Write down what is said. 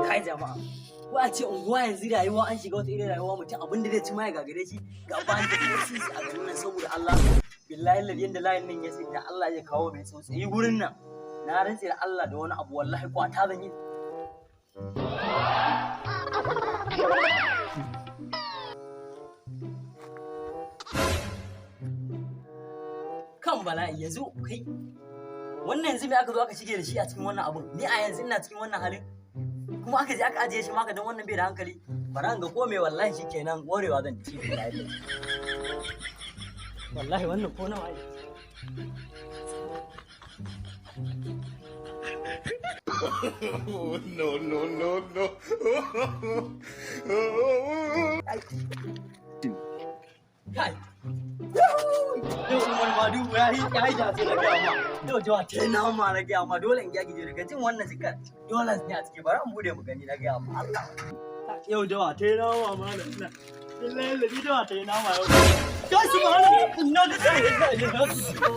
Kai jama'a, ko a ce unguwa yanzu rayuwa an shiga wata irin rayuwa, mutum abin da zai ci ma ya gagare shi, ga ba da sisi a garin nan. Saboda Allah, billahi lalli, yanda layin nan ya tsinta, Allah ya kawo mai tsautsayi gurin nan. Na rantse da Allah da wani abu, wallahi kwata zan yi. Kan bala'i yanzu kai wannan, yanzu me aka zo aka shige da shi a cikin wannan abun? Ni a yanzu ina cikin wannan halin, kuma aka je aka ajiye shi maka don wannan bai da hankali. Bara in ga ko me. Wallahi shikenan, gorewa zan ci, billahi. Wallahi wannan ko nawa ne? No, no, no, no. Kai, yau Umar Madu ya yi jace na gaya ma. Yau jawa ta nama na gaya ma, dole in gyagije daga jin wannan jikar. Dole ne a ciki, bari in bude mu gani na gaya ma. Allah. Yau jawa ta nama malam ina. Billahi ladi jawa ta nama yau. Kai, subhanallah, inna lillahi wa inna ilaihi raji'un.